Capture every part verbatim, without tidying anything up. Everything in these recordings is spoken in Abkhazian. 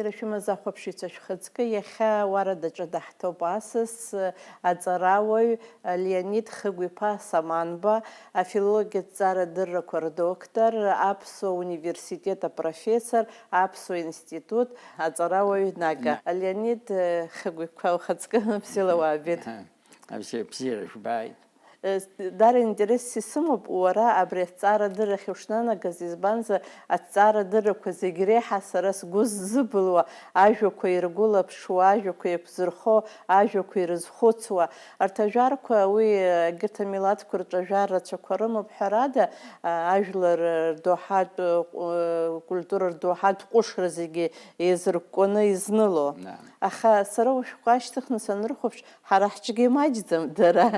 Шәымаз ахәаԥшыҩцәа шәхаҵкы, иахьа уарадаҿы даҳҭоуп асас, аҵарауаҩ Леонид Хыгә-иԥа Саманба, афилологиатә ҵарадыррақәа рдоктор, Аԥсуа университет апрофессор, Аԥсуа институт аҵарауаҩ Нага. Леонид Хыгә-иԥа, ухаҵкы, бзиала уаабеит. Абзиа-, бзиара жәбааит. Дара интересс исымоуп уара абри аҭҵаарадыррахь ушнанагаз, избанзар, аҭҵаарадыррақәа зегь реиҳа сара сгәы ззыбылуа, ажәақәа иргәылаԥшуа, ажәақәа еиқәзырхо, ажәақәа ирызхәыцуа. Арҭ ажәарқәа, уи, егьырҭ амилаҭқәа рҿы ажәар рацәақәа рымоуп, ҳәарада, ажәлар рдоуҳатә, ҟә-, культура рдоуҳатә ҟәышра зегьы еизыркәкәаны изныло. Аха сара ушәҟәы аашьҭыхны санрыхәаԥш, ҳара ҳҿгьы имаҷӡам дара.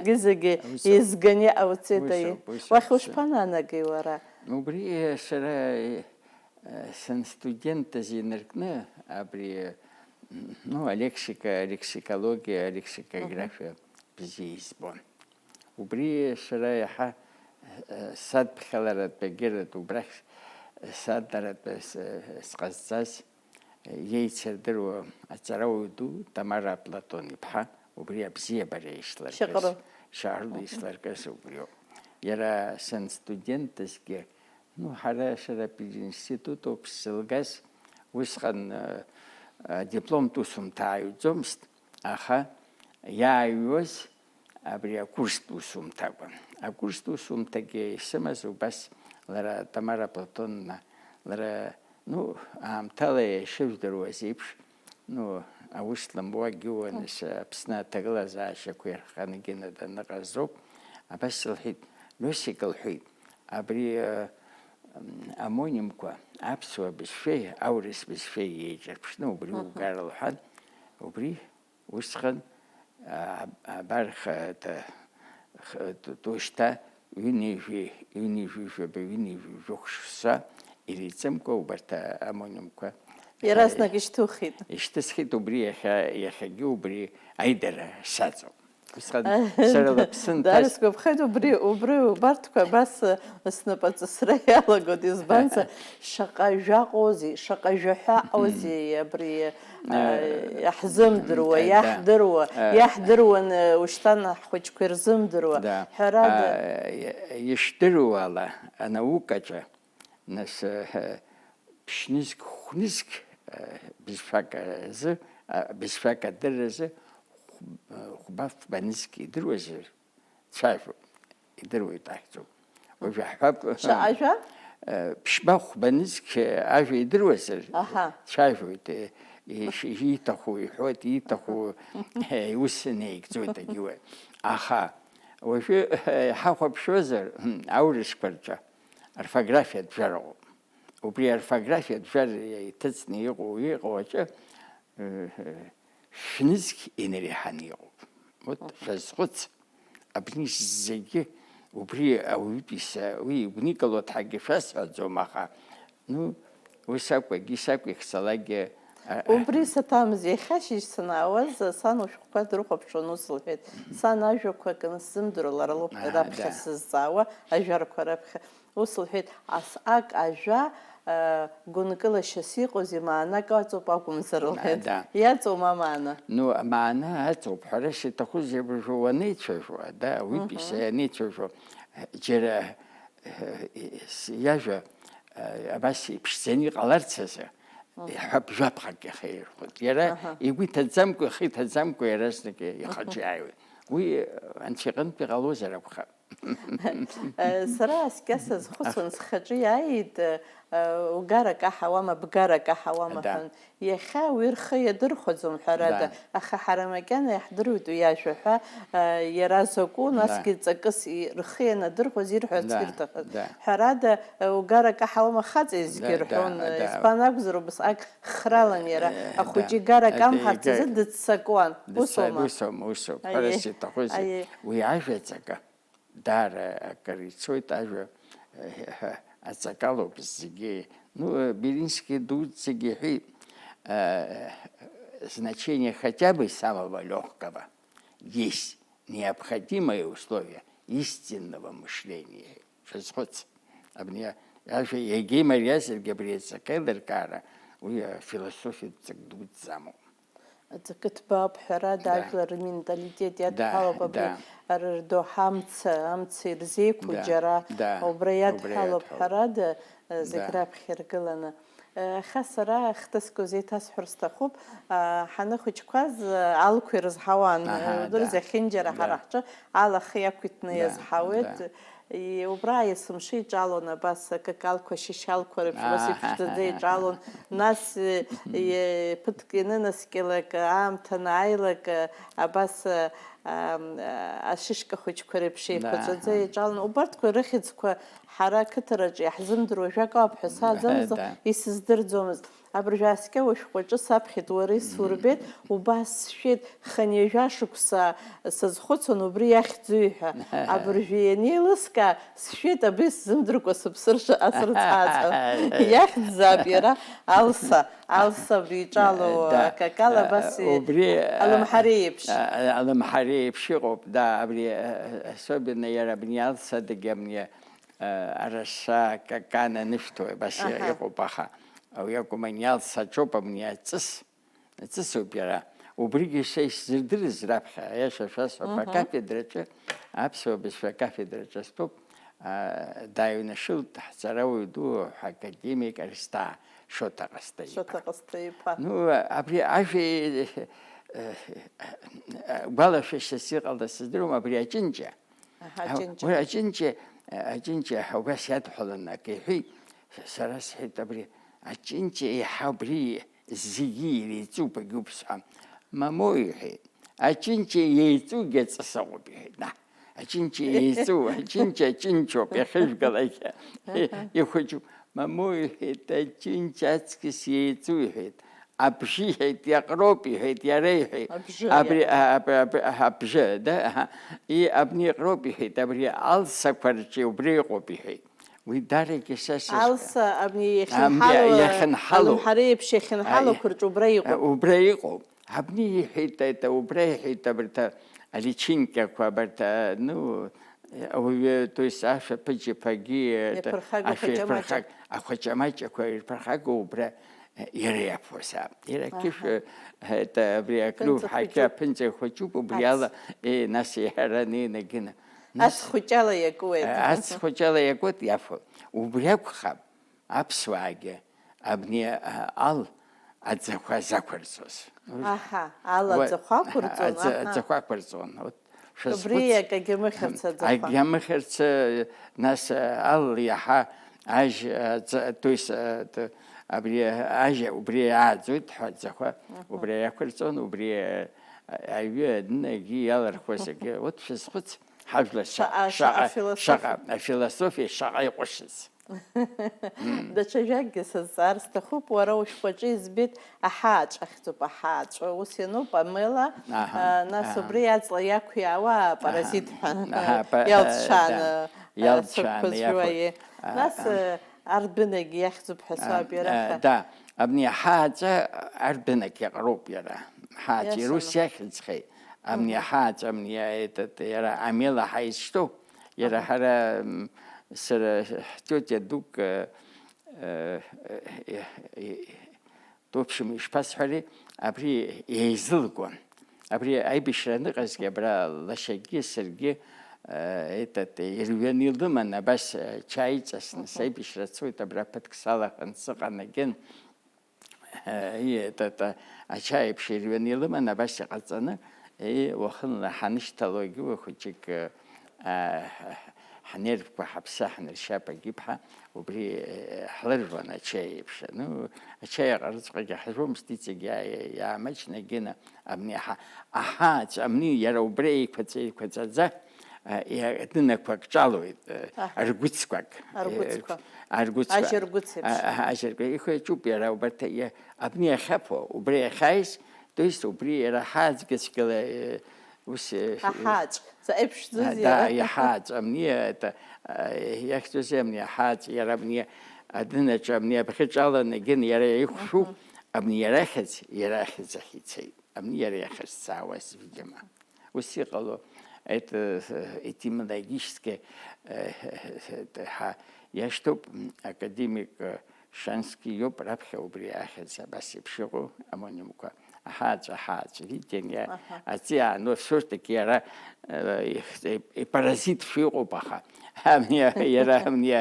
Зегьы-зегьы еизганы иҟауҵеит. Уахь ушԥанаанагеи уара? Убри сара, э, санстудентыз инаркны абри, ну, алексика, алексикологиа, алексикографиа бзиа избон. Убри сара иаҳа, э, садԥхьаларатә егьырҭ убрахь садаратәы с-, сҟазҵаз, э, иеицырдыруа аҵарауаҩ ду Тамара Платон-иԥҳа убри абзиабара ишьҭлыркыз, Шьаҟрыл. Шьаҟрыл ишьҭлыркыз убриоуп. Иара санстудентызгьы, ну, ҳара сара пединститут ауп сзылгаз, усҟан, э, э, дипломтә усумҭа ааҩӡомызт, аха иааҩуаз абри акурстә усумҭа акәын. Акурстә усумҭагьы исымаз убас лара, Тамара Платоновна, лара, ну, аамҭала ишыжәдыруаз еиԥш, ну, аус лымуа, Геуаныс Аԥсны аҭагылазаашьақәа ирханы Гена даныҟаз ауп. Абас лҳәеит, Лиосик, лҳәеит, абри, э, м, омонимқәа аԥсуа бызшәеи аурыс бызшәеи еиҿырԥшны убри угар лҳәан, убри Усҟан, а, абар, х-, т-, х-, т-, т-, ушьҭа ҩынҩажәи, ҩынҩажәи жәаба, ҩынҩажәи жәохә шықәса иреиҵымкәа убарҭ, а, омонимқәа, иаразнак, а, ишьҭухит. Ишьҭысхит, убри иахьа, иахьагьы убри аидара саҵоуп. Усҟан сара лыԥсы нҭаз. Дара сгәаԥхеит, убри, убри убарҭқәа абас, а, снапаҵысра иалагоит, избанзар, шаҟа жәаҟоузеи, шаҟа жәаҳәаҟоузеи абри, а, иаҳзымдыруа, а, да, иаҳдыруа, а, иаҳдыруаны ушьҭан ҳхәыҷқәа ирзымдыруа. Да. Ҳәарада. А, и-, ишдыруа ала, анаукаҿы, нас, а, ԥшьнызқь, хәнызқь, а, бызшәак азы, а, бызшәак адырразы хә-, хәба фба нызқь идыруазар, цәажәоит, идыруеит, ахьӡуп. Уажә ҳҳәап, шаҟа ажәа? Э, ԥшьба хәба нызқь ажәа идыруазар, аҳа, цәажәоит, э, иш-, ииҭаху иҳәоит, ииҭаху, э, ус инеигӡоит агьуа. Аха уажәы, э, ҳахәаԥшуазар, м, аурысқәа рҿы орфографиатә жәар ыҟоуп. Убри аорфографиатә жәар иҭыҵны иҟоу, иҟоу аҿы, э, шәнызқь инареиҳаны иҟоуп. Вот, шәазхәыц, абни зегьы убри ауаҩытәыҩса, уи игәникылоит ҳәагьы шәасҳәаӡом, аха, ну, ус акәу, егьыс акәу, ихцалакгьы, а, а. Убри саҭамыз, иахьа ашьыжь санаауаз, сан ушәҟәқәа дрыхәаԥшуан, ус лҳәеит, сан ажәақәа акы сзымдыруа, лара лоуп, а, раԥхьа, да, сызҵаауа, ажәарқәа раԥхьа. Ус лҳәеит, ас ак ажәа, э, гәынкылашьас иҟоузеи, маанак аҵоуп акәымзар, лҳәеит. Да. Иаҵоума амаана? Ну, амаана аҵоуп, ҳәарас иҭахузеи, абыржәы уанеицәажәо, да, уаҩытәыҩса ианеицәажәо, џьара, э, с-, иажәа, э, абас иԥшӡаны иҟаларц азы, иҳәап, жәаԥхак иахьаирхәоит. Иара игәы иҭаӡамкәа, ихы иҭаӡамкәа иаразнак ихаҿы иааиуеит. Уи, э, анцәа иҟынтә иҟалозар акәхап. Сара аскьа сазхәыцуан, схаҿы иааит, угара каҳауама, бгара каҳауама, да, ҳәа. Иахьа уи рхы иадырхәаӡом, ҳәарада, да, аха ҳара макьана иаҳдыруеит уи иажәа ҳәа, иара закәу, да, насгьы ҵакыс и-, рхы ианадырхәаз ирҳәарц, да, ирҭахыз. Да. Ҳәарада, угара каҳауама хаҵа изгьы, да, да, рҳәон, да, избан акәзар, убасҟак хралан иара, э, ахәыҷы, да, игара, э, камҳарц азы, игара дыццакуан. Дыцца-, усоума? Усоума, усоума. Аиеи. Ҳәарас иҭахузеи? Аиеи. Уи ажәа ҵакы. Даара акыр ицоит ажәа, э, аҵакалоуп зегьы. Ну, э, Белинский дуӡӡагьы иҳәеит, э, значение хотя бы самого лёгкого есть необходимое условие истинного мышления. Шәазхәыц, абни ажәа иагьа имариазаргьы абри аҵакы аилыркаара Уи афилософиатә ҵак дуӡӡа амоуп. Аҵакы ҭбаауп, ҳәарада, Да. ажәлар рменталитет Да, иадҳәалоуп абри да. ара рдоуҳа амца, амца ирзеиқәу Да, џьара, да, убра убра иадҳәалоуп, иадҳәалоуп. ҳәарада, зегь Да. раԥхьа иргыланы. Аха сара хҭыск узеиҭасҳәар сҭахуп, ҳаныхәыҷқәаз алқәа ирызҳауан, Аҳа, удырзар да, ахьынџьара да. ҳара ҳҿы алахи ақәиҭны Да, иазҳауеит. да. И, убра есымша иҿалон абас акакалқәа, шьашьалқәа реиԥш, убас Аа. иԥшӡаӡа иҿалон. Нас, э, е-, ԥыҭк ианынаскьалак, аамҭа анааилак, э, абас, э, ам, э, ашышка хәыҷқәа реиԥш Да, еиқәаҵәаӡа аҳа. иҿалон. Убарҭқәа рыхьӡқәа ҳара ақыҭараҿы иаҳзымдыруа жәак ауп ҳәа сааӡомызт, Да. исыздырӡомызт. Абыржә ааскьа ушәҟәаҿы саԥхьеит, уара исурбеит, убас сшәеит, хынҩажәа шықәса сазхәыцуан убри иахьӡуи ҳәа. Абыржәы ианеилыскаа, сшәеит, абри сзымдыркәа сыԥсыр шаҟа срыцҳаҵа. Иахьӡзаап иара Алса, Алса абри иҿало Да. акакала абас и-, Убри, а, алымҳари еиԥш. а, алымҳари еиԥш иҟоуп, да, абри, а, особенно иара абни Алса дагьамни, а, араса какан анышәҭуа, абас Аҳа. иҟоуп, аха уи акәым, ани Алса аҿоуп абни аҵыс. Ҵысоуп иара. Убригьы са исзырдырыз раԥхьа, аиаша шәасҳәап, Мгм. акафедраҿы, аԥсуа бызшәа акафедраҿы стәоуп, а, дааҩнашылт ҳҵарауаҩ ду ҳакадемик Аристаа Шоҭа Ҟасҭаиԥа. Шоҭа Ҟасҭаиԥа. Ну, абри ажәа, э, э, гәалашәашьас иҟалаз сыздыруам, абри Аҷынҷа. Аҳа, Аҷынҷа. Уи Аҷынҷа, Аҷынҷа убас иадҳәалан акы иҳәеит, сара сҳәеит, абри Аҷынҷа еиҳа убри зегьы иреиҵуп, агьуп сҳәан. Мамоу, иҳәеит, Аҷынҷа еиҵугьы аҵыс ыҟоуп, иҳәеит, наҳ. Аҷынҷа еиҵу, Аҷынҷа аҷынҷоуп, иахьыжәгалак ихәыҷуп. Мамоу, иҳәеит, Аҷынҷа аҵкыс еиҵу, иҳәеит. Абжьы, иҳәеит, иаҟроуп, иҳәеит, иара иҳәеит. Абжьы, Абри, иаҟроуп. а, аб-, аб-, абжьы, да, аҳа. И, абни иҟроуп, иҳәеит, абри алсақәа рҿы убра иҟоуп, иҳәеит. Уи дарагьы са сызҳәа. Алса абни Амни иахьынҳало, иахьынҳало. алымҳара еиԥш иахьынҳалақәа Аи. рҿы убра иҟоуп. Убра иҟоуп. Абни иҳәеит, это, убра иҳәеит, абарҭ аличинкақәа, абарҭ, а, ну, ауаҩы, то есть, ашәаԥыџьаԥагьы, это, Иаԥырхагоу ашәа ахәаҷамаҷа. ирԥырхаг-, ахәаҷамаҷақәа ирԥырхагоу убра иара иаԥуазаап. Иара Аҳа. ақьышә, это, абри акрыф Ԥынҵа ҳақьа хәыҷуп. ԥынҵа хәыҷуп, убри Ац. ала, е, нас иара неинагьы на-, нас Ац хәыҷала иакуеит. Ац хәыҷала иакуеит, иафо. Убри акәхап, аԥсуаагьы абни, а, ал аӡахәа закәырҵоз. Аҳа, ал Уа-, аӡахәа ақәырҵон, аӡа-, аҳа. аӡахәа ақәырҵон. Вот, Убри шәазхәыц. акагьы амыхьырц аӡахәа. Акгьы амыхьырц, э, нас, э, ал иаҳа ажь, э, ҵа-, то есть, э, т-, абри, э, ажь убри иааӡоит ҳәа аӡахәа Мгм. убри иақәырҵон, убри, э, аҩы адын агьы иалархуаз агьы. Вот шәазхәыц, ҳажәлар ша-, Шаҟа, шаҟа, шаҟа афилософиа. шаҟа афилософиа шаҟа иҟәышыз. Даҽа жәакгьы сазҵаар сҭахуп, уара ушәҟәаҿы избеит аҳааҿ ахьӡуп, аҳааҿ. Ус иануп, амела, Аҳа, а, нас аҳа. убри аҵла иақәиаауа апаразит ҳәа Аҳа, па-, иалҵшааны, да, а, иалҵшааны сықәԥаз жәуа, иахәа-, е. а, Нас, а. а, ардәынагь иахьӡуп ҳәа А, соуп иара а, ха. да, абни аҳааҿа ардәынагь иаҟароуп иара. Ҳааҿа Иашаны. ирус иахьӡхеит. Абни Мгм. аҳааҿа, абни, а, этот, иара амела ҳаизшьҭоу. Иара Аҳа. ҳара, м, сара ҳтиотиа дук, э, э, э, э, в общем, ишԥасҳәари, абри еизылгон. Абри аибашьра аныҟазгьы, абра лашьагьы саргьы, э, этот, ирҩаны илыман, абас, э, чаи ҵасны, Мгм. саибашьра цоит, абра ԥыҭк салаханы сыҟан, агьын, Э, и, это, это, ачаи еиԥш ирҩаны илыман, абас иҟаҵаны, и, уахынла ҳанышьҭалогьы уи хәыҷык, э, а, ҳнервқәа, ҳаԥсы ҳнаршьап, агьыԥҳа, убри, э, ҳлыржәуан ачаи еиԥш. Ну, ачаи аҟарыҵәҟьагьы ҳажәомызт, иҵегь иаа-, иаамаҷны, гьына абни аҳа-, аҳааҵә, абни иара убра еиқәаҵәа-еиқәаҵәаӡа, а, и-, адынақәак ҿалоит, э, Аҳ. аргәыцқәак. Аргәыцқәа. Э, аргәыцқәа. Ажьаргәыц еиԥш. А, а, ажьаргәы-, ихы иаҿуп иара, убарҭ, и-, абни иахьаԥо, убри иахьааиз, то есть убри иара ҳааҵгьы цәгьала, э, ус, э, Аҳааҵә. Заҟа иԥшӡоузеи да, иара? иҳааҵә, абни, это, э, иахьӡузеи абни аҳааҵә, иара абни адынаҿы, абни абӷьы ҿаланы, егьын иара ихәшәуп, Мгм. абни иара ахьӡ, иара ахьӡ ахь ицеит. Абни иара иахьазҵаауаз, видимо. Ус иҟало, это, э, этимологически, э, ҳа иашьҭоуп, м, академик, э, Шанский иоуп раԥхьа убри ахьӡ абас еиԥш иҟоу амонимқәа. Аҳаҵәа, аҳаҵәа, видите, аха аҵиаан, все-таки иара, э, их-, э, ипаразитшәа иҟоуп, аха амни, иара амни,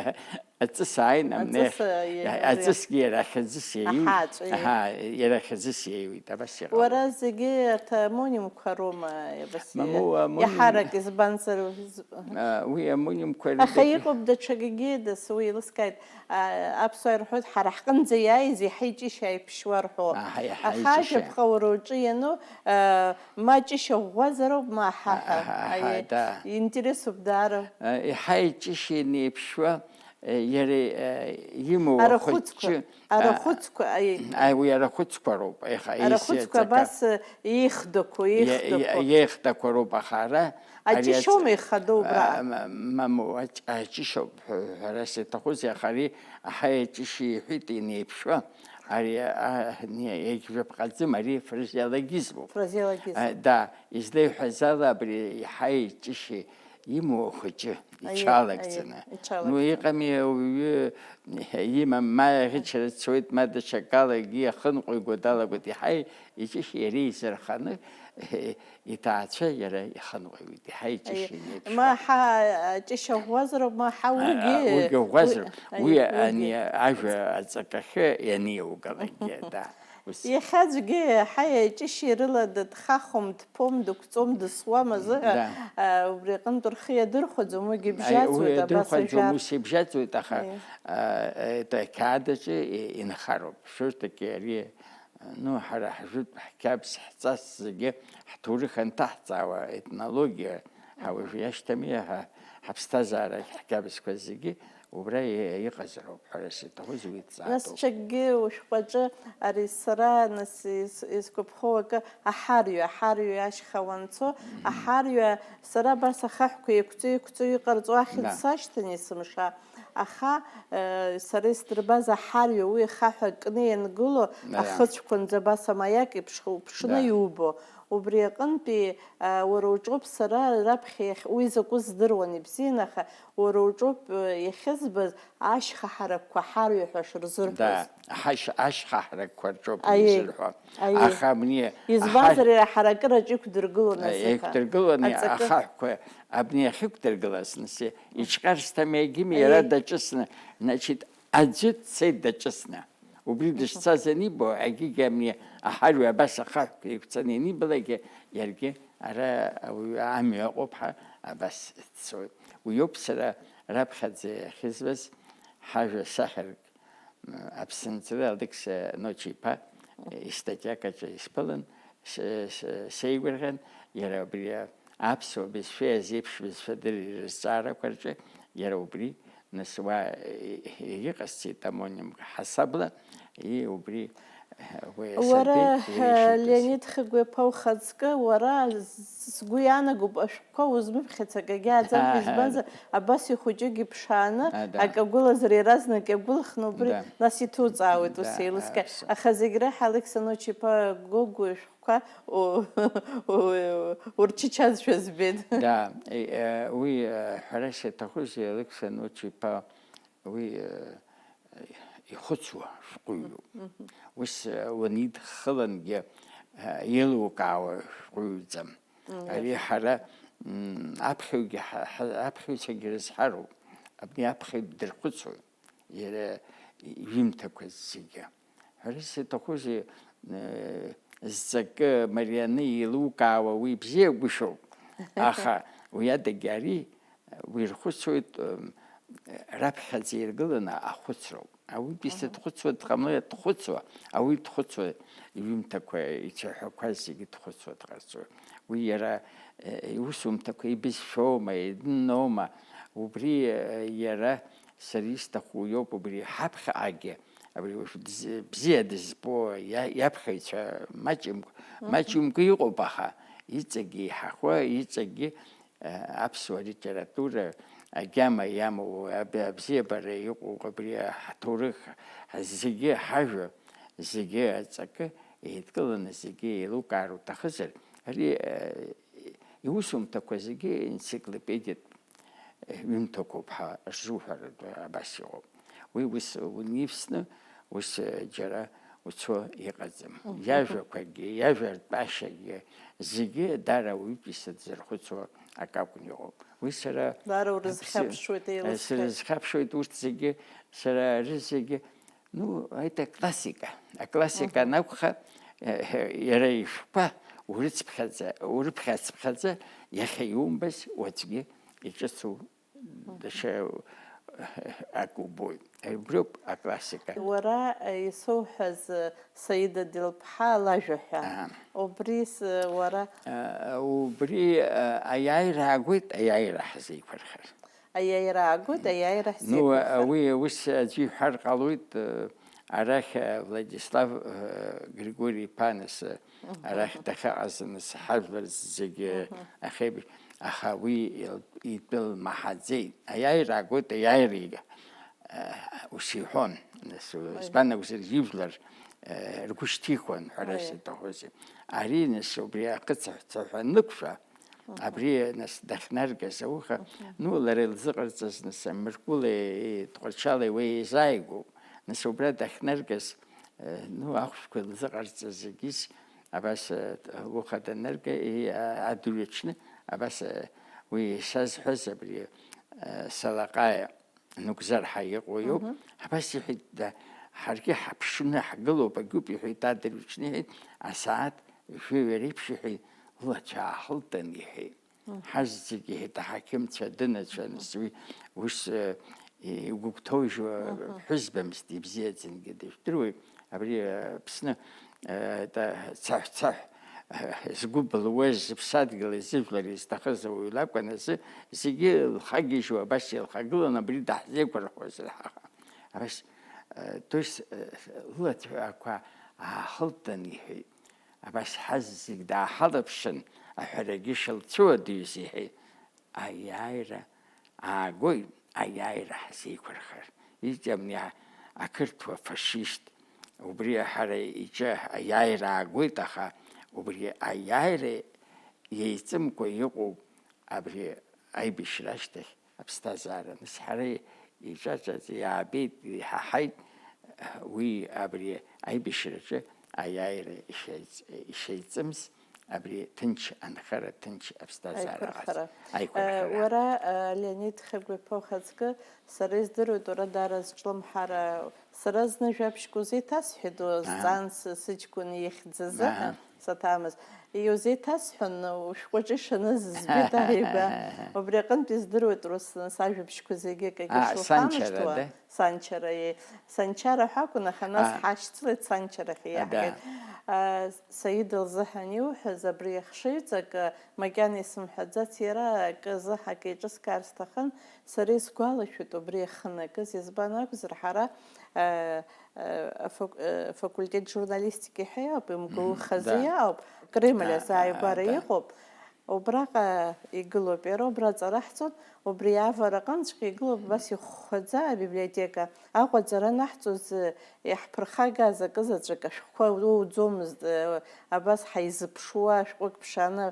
аҵыс ааин, амни, аҵыс, э, иара, аҵысгьы иара ахьӡыс иаиуит. Аҳаҵәа, иа- Аҳа, иара ахьӡыс иаиуит, абас иҟалоит. Уара зегьы аҭ-, амонимқәа роума, абас, мамоу, амоним- иаҳарак, избанзар, з-, А, уи амонимқәа аха рыдагьы- Иҟоуп даҽакгьы, дас, уи еилыскааит. А, аԥсуаа ирҳәоит, ҳара ҳҟынӡа иааиз иаҳа иҷышьа иаԥшьуа рҳәо. Аҳа, иаҳа иҷышьа. Аха ажәаԥҟа уара уҿы иану, а, ма ҷышьа ӷәӷәазароуп, ма ҳаҳәа. Аҳа, аҳа, аиеи, да. Интересуп даара. А, иаҳа иҷышьа инеиԥшуа, а, иара, а, имоу Арахәыцқәа, ахәыҷы, а, арахәыцқәа, аиеи. А, уи арахәыцқәа роуп, аиха, Арахәыцқәа еисеиҵака. Абас, а, еихдақәоу, Иа-, еихдақәоу. Иа-, еихдақәа роуп, аха ара Ари аҷышьоума аҵ-, ихадоу убра? А, ма-, мамоу, аҷ-, аҷышьоуп ҳәа, ҳәарас иаҭахузеи, аха ари аҳа иаҷышьа иҳәеит инеиԥшуа, ари, а, не-, егьжәаԥҟаӡам, ари фразеологизмуп. Фразеологизм. А, да, излеиҳәаз ала абри иаҳа иаҷышьа имоу ахәыҷы Аиеи, иҽалагӡаны. Аиеи, иҽалагӡаны. Ну, иҟами ауаҩы имам, ма иаӷьычара дцоит, ма даҽакалагьы иахынҟәиго далагоит, иаҳа иҷышьа иара изырханы, иҭаацәа иара ихынҟәиуеит, иаҳа иҷышьа Аиеи. Инеиԥшуа. Ма ҳа, ҷышьа ӷәӷәазароуп, ма ҳа А, уигьы, а, уигьы ӷәӷәазароуп. уи, Уи уигьы. Ани ажәа аҵакахьы ианиугалакгьы, да, ус. Иахьа аӡәгьы ҳаи аҷышьеи рыла дыҭхахом, дԥом, дықәҵом, дысуам азыҳәа, Да. а, убри аҟынтә рхы иадырхәаӡом, уигьы Аи, уи ибжьаӡуеит, абас иадырхәаӡом, ажәар. Ус ибжьаӡуеит, аха, Аиеи. а, это ақьаадаҿы и-, инхароуп. Все-таки ари Ну, ҳара ҳжәытә ҳқьабз ҳҵас зегьы ҳҭоурых анҭаҳҵаауа, етнологиа, ҳа уажә иашьҭами, ҳа, ҳаԥсҭазаарагь ҳқьабзқәа зегьы убра и-, иҟазароуп, ҳәарас иаҭаху зегьы Нас иҵаатәуп. Ҽакгьы ушәҟәаҿы ари сара, нас, ис-, исгәаԥхо акы, аҳарҩа, аҳарҩа ашьха уанцо, Мгм. аҳарҩа, сара абас ахаҳәқәа еиқәҵо-еиқәҵо иҟарҵо ахьӡ Да. сашьҭан есымша. Аха, э, сара исдырбаз аҳарҩа, уи ахаҳә акны иангыло, Да. ахыцәқәанӡа абас амаиак еиԥш уԥшны Да. иубо. Убри аҟынтәи, э, уара уҿоуп сара раԥхьа иахь-, уи закәыз здыруан ибзиан, аха уара уҿоуп, э, иахьызбаз ашьха ҳаракқәа ҳарҩа ҳәа шырзырҳәоз. Да, ҳашь-, ашьха ҳаракқәа рҿоуп Аиеи, изырҳәо. Аиеи. Аха абни Избанзар, аҳа- иара ҳаракыраҿ иқәдыргылон азыҳәа. Иқәдыргылон Аҵакы. Ахаҳәқәа абни ахьықәдыргылаз, нас, иҿҟьар сҭамҩагьым, иара Аиеи. даҿысны, значит, аӡәы дцеит даҿысны. Убри Мгм. дышцаз анибо, агьигьы абни аҳарҩа абас ахаҳәқәа еиқәҵаны ианибалакгьы, иаргьы ара ауаҩы амҩа ыҟоуп ҳәа абас дцоит. Уиоуп сара раԥхьаӡа иахьызбаз ҳажәа сахьарк Аԥсынҵры Алықьса Ночи-иԥа истатиак аҿы исԥылан, с-, с-, сеигәырӷьан, иара убри аԥсуа бызшәеи азеиԥш бызшәа дыр-, рызҵаарақәа рҿы, иара убри, нас, уа, и-, иҟасҵеит амонимк ҳасабла, и-, убри, уи Уара, асаби, уи ишитәыз. Леонид Хыгәеиԥа, ухаҵкы, уара, з-, сгәы иаанагоуп, ашәҟәқәа узмыԥхьац акагьы ааӡамкәа, избанзар, абас ихәыҷыгьы ԥшааны, А, да. акагәылазар иаразнак иагәылхны убри, Да. нас иҭуҵаауеит ус Да, еилыскаа. а, с- Аха зегь реиҳа Алықьса Ночи-иԥа Гогәуа ишәҟәқәа у-, у-, урчычазшәа збеит. Да, э, э, уи, э, ҳәарас иаҭахузеи, Алықьса Ночи-иԥа, уи, э, ихәыцуа шәҟәыҩҩуп. Мгм. Ус, э, уанидххылангьы, э, еилукаауа шәҟәыҩҩӡам. Мм, Ари иашоуп. ҳара, м, аԥхьаҩгьы ҳа-, ҳа-, аԥхьаҩцәагьы рызҳароуп. Абни аԥхьаҩ дырхәыцуеит, иара иҩымҭақәа зегьы. Ҳәарас иаҭахузеи, э, зҵакы марианы еилукаауа уи бзиагәышьоуп. Аха уи адагьы ари, уи рхәыцуеит, э, раԥхьаӡа иргыланы ахәыцроуп. Ауаҩытәыҩса Аҳа. дхәыцуа, дҟамлеит дхәыцуа, ауаҩы дхәыцуа, иҩымҭақәа, ицәаҳәақәа зегьы дхәыцуа дҟарҵоит. Уи иара, э, иусумҭақәа ибызшәоума, идынноума, убри, э, иара сара исҭаху иоуп, убри ҳаԥхьаҟагьы, абри уажә дз-, бзиа дызбо иа-, иаԥхьаҩцәа маҷымкәа, Мгм. маҷымкәа иҟоуп, аха иҵегьы иҳахәа, иҵегьы Аԥсуа литература агьама иамоу, аб-, абзиабара иҟоу, абри ҳҭоурых, зегьы ҳажәа, зегьы аҵакы еидкыланы, зегьы еилукаар уҭахызар, ари, э, иусумҭақәа зегьы енциклопедиатә ҩымҭақәоуп ҳәа рзуҳәаратәы абас иҟоуп. Уи ус унивсны, Ус, э, џьара уцо иҟаӡам. Мгм. Иажәақәагьы, иажәа ртәашьагьы зегьы даара ауаҩытәыҩса дзырхәыцуа акы акәны иҟоуп. Уи сара Даара урызхьаԥшуеит, э, еилыскааит. Срызхьаԥшуеит урҭ зегьы, сара рызегьы, ну, это классика. Аклассика Мгм. анакәха, э, иара ишәҟәқәа урыцԥхьаӡа, урыԥхьацԥхьаӡа, иахьа иумбаз уаҵәгьы иҿыцу даҽа акы убоит. Убриоуп аклассика. Уара, э, исоуҳәаз, э, Саида Делԥҳа лажәа ҳәа. Аҳа. Убри с-, уара А, убри, а, аиааира аагоит, аиааира ҳзеиқәырхар. Аиааира аагоит, аиааира Ну, ҳзеиқәырхар. Уи ус аӡәы иҳәар ҟалоит, э, арахь, э, Владислав, э, Григори-иԥа нас, э, Мгм. арахь дахьыҟаз нас ҳажәлар зегьы Мгм. ахьеиб-, аха уи ил-, итәы лмаҳаӡеит. Аиааира аагоит, аиааира ига. Э, ус иҳәон. Нас, Ой. Избан акәзар, ижәлар, э, ргәы шьҭихуан, ҳәарас Ой. иаҭахузеи. Ари, нас, убри ақыцаҳәцәа ҳәа анықәшәа, Мгм. абри, нас, дахьнаргаз ауха, Мгм. ну, лара илзыҟарҵаз, нас, Мыркәылеи Тҟәарчали уи еизааигәоуп. Нас, убра дахьнаргаз, э, ну, ахәшәқәа илзыҟарҵаз зегьыс, абас, э, ауха данырга, и-, а-, адырҩаҽны, абас, э, уи исазҳәаз абри, э, Салаҟаиа Нугзар ҳәа иҟоу иоуп. Мгм. Абас иҳәеит, да, ҳаргьы ҳаԥшны ҳгылоуп, агьуп, иҳәеит, адырҩаҽны иҳәеит, асааҭ жәаҩа реиԥш иҳәеит, лацәа аахылтын, иҳәеит. Мгм. Ҳазегь, иҳәеит, аҳақьымцәа дынацәан, Мгм. уи ус, э, игәыгәҭоужьуа Мгм. ԥҳәызбамызт, ибзиаӡангьы дыжәдыруеит. Абри, э, Аԥсны, э, та-, цаҳә-цаҳә, э, згәы былуаз, зыԥсадгьыл изыжәлар изҭахыз ауаҩ лакәын азы, зегьы лхагьежьуа, абас илхагылан, абри даҳзеиқәырхозар ҳаха. Абас, э, то есть, э, лылацәақәа аахылтын, иҳәеит. Абас ҳазегь дааҳалаԥшын, аҳәарагьы шылцәуадаҩыз иҳәеит. Аиааира аагоит, аиааира ҳзеиқәырхар. Иҵегьы ақырҭуа фашист, убри ҳара иҿы аиааира аагоит, аха убри аиааира еиҵымкәа иҟоуп абри аибашьра ашьҭахь аԥсҭазаара. Нас ҳара иҿаҿаӡа иаабеит, иҳаҳаит, уи абри аибашьраҿы аиааира ишеиҵ-, ишеиҵымс, абри ҭынч анхара, ҭынч аԥсҭазаара Аиқәырхара. Ҟаз-, аиқәырхара. Э, уара, э, Леонид Хьагәиԥа ухаҵкы, сара издыруеит, уара даара зҿлымҳара. Сара зны жәабжьк узеиҭасҳәеит, Аҳа. Узҵаан сы-, сыҷкәын ихьӡ азыҳәа, Аҳа. Саҭамыз. Иузеиҭасҳәан, ушәҟәаҿы ишаныз збеит ааигәа. Убри аҟынтә издыруеит, Руслан, сажәабжьқәа зегьы акагьы А, шылхамышҭуа. Санчара, да? Санчара, е, Санчара ҳәа акәын, аха нас А. ҳашьцылеит, Санчарахь А, да. иаҳгеит. А, Саида лзыҳәан иуҳәаз абри ахшыҩҵак, а, макьана исымҳәаӡац, иара акы азы ҳакеиҿыскаар сҭахын, сара исгәалашәоит убри иахьынакыз, избан акәзар, ҳара, а, а, афак-, а, факультет журналистики ҳәа иоуп, М Г У Мгм, хазы да. иоуп, Кремль Да, азы ааигәара да. иҟоуп. Убраҟа игылоуп, иара убра аҵара ҳҵон, убри авараҟынҵәҟьа игылоуп, абас ихәхәаӡа абиблиотека. Аҟәаҵара анаҳҵоз, иаҳԥырхагаз акызаҵәык ашәҟәқәа уоуӡомызт, абас ҳаизыԥшуа ашәҟәык ԥшааны.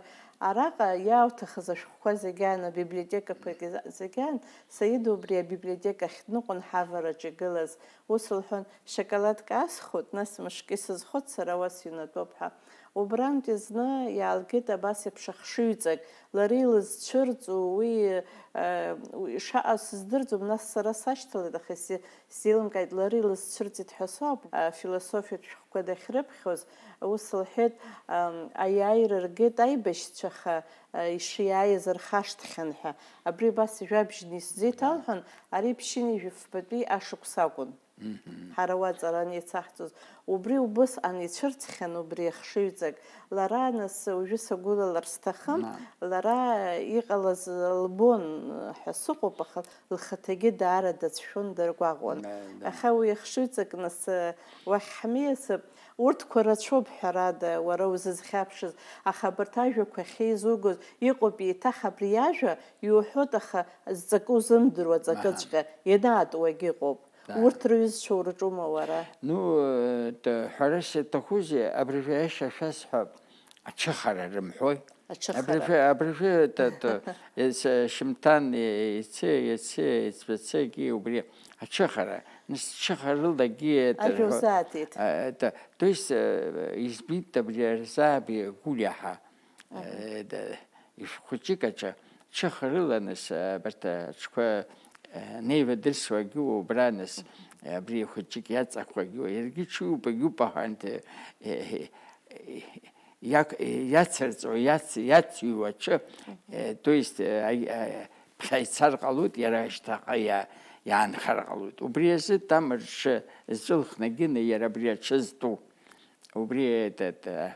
Араҟа иаауҭахыз ашәҟәқәа зегьы аан, абиблиотекақәагьы зегьы аан, Саида убри абиблиотека ахь дныҟәон ҳавараҿы игылаз. Ус лҳәон, шьакаладк аасхәоит, нас мышкы исызхоит, сара уа сыҩнатәоуп ҳәа. Убрантәи зны иаалгеит абас еиԥш ахшыҩҵак, лара илызцәырҵуа, уи, э, уи шаҟа сыздырӡом, нас сара сашьҭалеит, аха исзеилымкааит, лара илызцәырҵит ҳәа соуп, э, философиатә шәҟәқәа дахьрыԥхьоз, ус лҳәеит, ам, аиааира ргеит аибашьцәа, аха, э, ишиааиз рхашҭхьан ҳәа. Абри абас жәабжьны исзеиҭалҳәан, ари ԥшьынҩажәи фбатәи ашықәс акәын. Мгм. Ҳара уа аҵара анеицаҳҵоз, убри убысҟан ицәырҵхьан убри ахшыҩҵак. Лара, нас, уажәы сагәылалар сҭахым, Ма. лара иҟалаз лбон ҳәа сыҟоуп, аха лхаҭагьы даара дацәшәон, даргәаҟуан. Да, да. Аха уи ахшыҩҵак, нас, уахь ҳмиасып. Урҭқәа рацәоуп, ҳәарада, уара узызхьаԥшыз, аха абарҭ ажәақәа ахьеизугоз иҟоуп, еиҭах абри ажәа иуҳәоит, аха зҵакы узымдыруа, Аҳа. ҵакыҵәҟьа ианаатуагь ыҟоуп. Да. Урҭ рҩызцәа урҿума уара? Ну, э, т-, ҳәарас иаҭахузеи, абыржәы аиаша шәасҳәап, ачыхара рымҳәои? Ачыхара. Абыржәы, абыржәы, т-, т-, ес-, шьымҭан, е-, ице, иацы, иаҵәцагьы убри Ачыхара, нас чыхарылагьы это Ажәа рҳәо-, узааҭеит. А, это, то есть, э, избит абри Арзааби Гулиаҳа. Мгм. Э, да, ишәхәыҷык аҿы чыхарыла, нас, э, абарҭ аҽқәа, э, неивадырсуагьы убра, нас, Мгм. э, абри хәыҷык иаҵахәагьы, иаргьы ҽыҩупагьуп аҳәанҭ, э, э, э, иак-, иацырҵо, иац-, иацыҩуа аҽы, э, то есть, э, аи-, а, ԥхьа ицар ҟалоит, иара шьҭахьҟа иа-, иаанхар ҟалоит. Убри азы там рҽы зҿылхнагьы иара абри аҽы зтәу. Убри этот, э,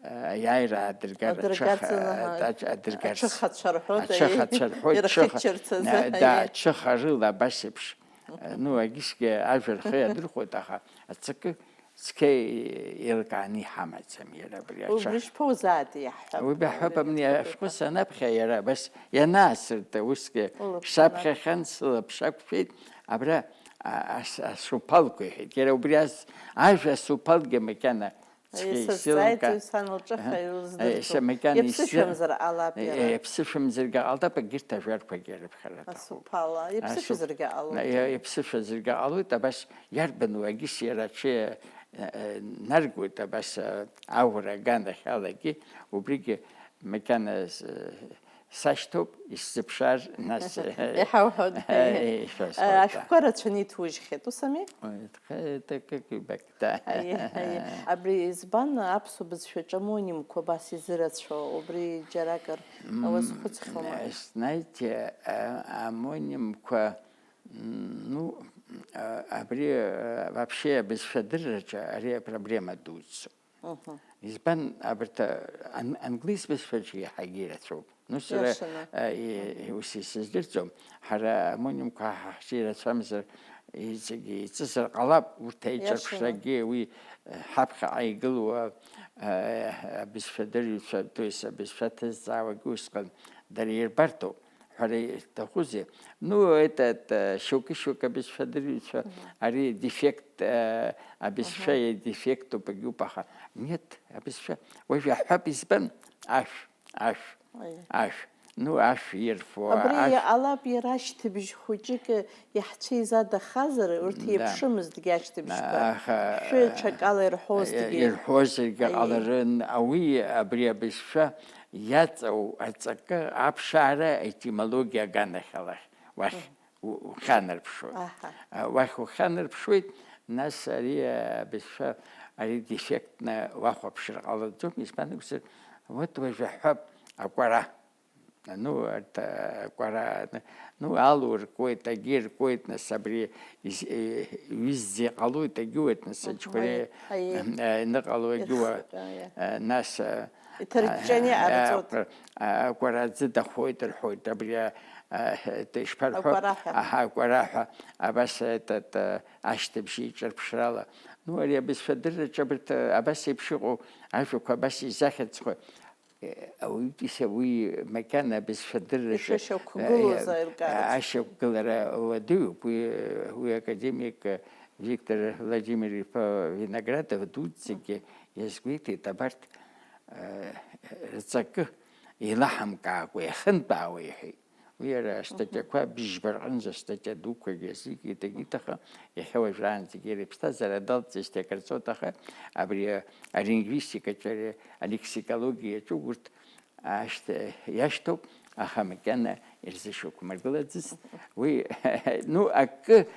э, аиааира аадыргар, Адыргаӡаны, аҽыха-, аҳа. адаҿ-, адыргарц. Аҽыхацәа рҳәоит, Аҽыхацәа рҳәоит, ҽыха-, ирхыччарц азы, э, да, аиеи. Ачыхарыла абас еиԥш. Э, ну, агьысгьы ажәа рхы иадырхәоит, аха аҵакы цқьа еилкааны иҳамаӡам иара абри аҽа. Убри шԥоузаатәи иаҳҳәап. Уи баҳҳәап, Убри амни ашәҟәы санаԥхьа иара абас ианаасырт, усгьы Улаԥш саԥхьахьан, сылаԥш ақәшәеит, абра а-, ас-, асуԥалқәа иҳәеит. Иара убри ас-, ажәа асуԥалгьы макьана цқьа Исызҵааит, исзеилкаа. Сан лҿыха Аҳа. Иуздырӡом. Ес-, макьана исзы-, Иаԥсышәамзар ҟалап иара. Иаԥсышәамзаргьы ҟалап, егьырҭ ажәарқәагьы ирыԥхьар аҭахуп. Асуԥала. Иаԥсышәазаргьы Асуп-, ҟалоит. Иа-, иаԥсышәазаргьы ҟалоит, абас иарбану агьыс иара аҽы, э, э, наргоит, абас, э, аура аганахьалагьы, убригьы макьана с-, сашьҭоуп, исзыԥшаар, нас, э, Иҳауҳәоит. э, ишәасҳәоит, да. Ашәҟәқәа рацәаны иҭужьхьеит, ус ами? Ой, это как, как, да. Аиеи, аиеи. Абри избан аԥсуа бызшәаҿы амонимқәа абас изырацәоу, убри џьаракыр М, уазхәыцхьоума? Знаете, а, амонимқәа, м, ну, а, абри, а, вообще абызшәа адырраҿы ари апроблема дуӡӡоуп. Мгм. Избан, абарҭ, а, ан-, англис бызшәаҿы иаҳагьы ирацәоуп. Ну, сара, Иашаны. а, и-, ус исыздырӡом. Ҳара амонимқәа ҳа-, ҳҿы ирацәамзар, зегьы иҵызар ҟалап, урҭ Иашаны. Аиҿырԥшрагьы уи, а, ҳаԥхьаҟа игылоу, а, а, абызшәа дырҩцәа, то есть абызшәа ҭызҵаауагьы усҟан дара ирбарҭоуп. Ҳәара иҭахузеи? Ну, этот, э, шьоукы-шьоукы абызшәа дырҩцәа, Мгм. ари дефект, э, абызшәа Мгм. Идефектуп, агьуп, аха нет, абызшәа, уажә иаҳҳәап, избан? Ашә, ашә, Аиеи. Ашә. Ну, ашә ирфо, Абри ашә. Иҟалап, иара ашьҭыбжь хәыҷык иаҳцәеизадахазар, урҭ Да. Еиԥшымызҭгьы ашьҭыбжьқәа. Аха, Шәы ҽакала ирҳәозҭгьы. Ирҳәозаргьы Аиеи. Ҟаларын, уи абри абызшәа иаҵоу аҵакы аԥшаара аетимологиа аганахьала уахь Мгм. у-, ухьанарԥшуеит. Аҳа. А, уахь ухьанарԥшуеит, нас ари, а, абызшәа, ари дефектны уахәаԥшыр ҟалаӡом, избан акәзар, вот уажә аҳәап, акәара. Ну, арҭ, а, акәара, ну, алу ркуеит, агьи ркуеит, нас абри из-, э, ҩызӡа иҟалоит, агьуеит, нас Мгм, аџьқәреи, аиеи, аиеи. Э, иныҟало агьуа, Ирхыҟьа, аиеи. Э, нас, а, Иҭарҷҷаны а, иҟарҵоит. А, акәара аӡы дахоит рҳәоит, абри, а, а, ишԥарҳәо? Акәараҳәа. Аҳа, акәараҳәа, абас, этот, а, ашьҭыбжь еиҿырԥшрала. Ну, ари абызшәа адырраҿы абарҭ, а, абас еиԥш иҟоу ажәақәа абас изахьаҵхо, э, ауаҩытәыҩса уи макьана абызшәа адырраҿы, Ишышьақәгылоу э, азаиркаараҿы. Ашьақәгылара уадаҩуп. Уи, уи академик, э, Виктор Владимир-иԥа Виноградов дуӡӡагьы иазгәеиҭеит, абарҭ, э, рҵакы еилаҳамкаакәа иахынтәаауа иҳәеит. Уи иара астатиақәа быжьба рҟынӡа астатиа дуқәагьы азикит, егьит, аха иахьа уажәраанӡагьы иара иԥсҭазаара далҵызҭгьы акыр ҵуеит, аха абри алингвистикаҿы, ари алексикологиаҿы урҭ ашьҭа-, иашьҭоуп, аха макьана ирзышьақәмыргылаӡацт. Уи, ну, акы,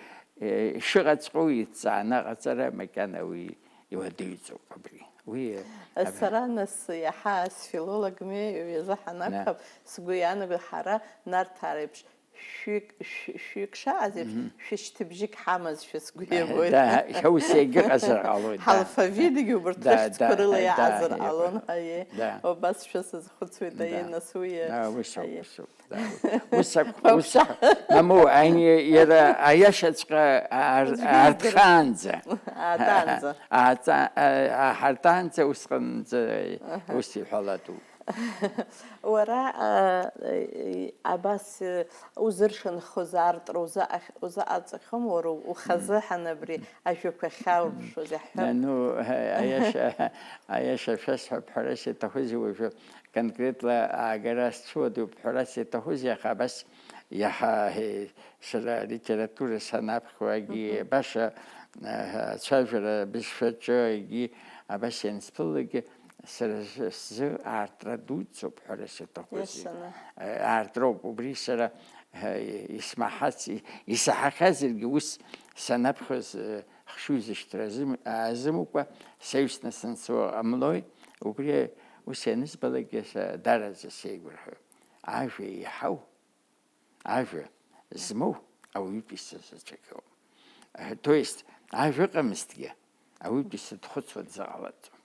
э, шыҟаҵәҟьоу иҵааны аҟаҵара макьана уи иуадаҩӡоуп абри. Уи, э, абри. Сара нас иаҳа сфилологми, ҩазы ҳанақәҳап, сгәы иаанагоит ҳара Нарҭаа реиԥш шәҩык, шә-, шәҩык шааз еиԥш, Мгм. Шәышьҭыбжьык ҳамазшәа сгәы Э, иабоит. Да, ус егьыҟазар ҟалоит, да. Ҳалфавитгьы убарҭ Да, рыхьӡқәа да, рыла да, иаазар иҟалон, иҟалон. Аиеи. Да. Убас шәа сазхәыцуеит, аиеи, Да. Нас уи, Да, ус ауп, аиеи. Ус ауп, да. Ус ак-, ус, Вообще. Мамоу, ани иара аиашаҵәҟьа ар-, Аӡәгьы идыр-, арҭхаанӡа. Аатаанӡа. Ааҵа-, а-, аҳартаанӡа усҟанӡа Аҳа. Ус иҳәалатәуп. Уара, а, э, абас, э, узыршанхоз аартра узаҟахь-, узаҟаҵахьоума, уара ухазы Мм. Ҳан абри ажәақәа ахьааурԥшуаз иаҳҳәап? Нану, а-, аиаша, аиаша шәасҳәап, ҳәарас иаҭахузеи уажәы, конкретла аагара сцәыуадаҩуп, ҳәарас иаҭахузеи, аха абас, Иаҳа, е, сара алитература санаԥхьогьы, Мгм. баша, а, ацәажәара бызшәаҿы, егьи абас иансԥылогьы, сара с-, сзы аартра дуӡӡоуп ҳәа саҭахузеи. Иашаны. Аартроуп, убри сара, а, исмаҳац, и-, исаҳахьазаргьы ус санаԥхьоз, а, хшыҩзышьҭра азым-, азымукәа, саҩсны санцо ҟамлои, убри ус ианызбалакгьы са-, дараӡа сеигәырӷьоит. Ажәа еиҳау Ажәа змоу ауаҩытәыҩса заҵәык иоуп. Э, то есть, ажәа ыҟамызҭгьы, ауаҩытәыҩса дхәыцуа дзыҟалаӡом.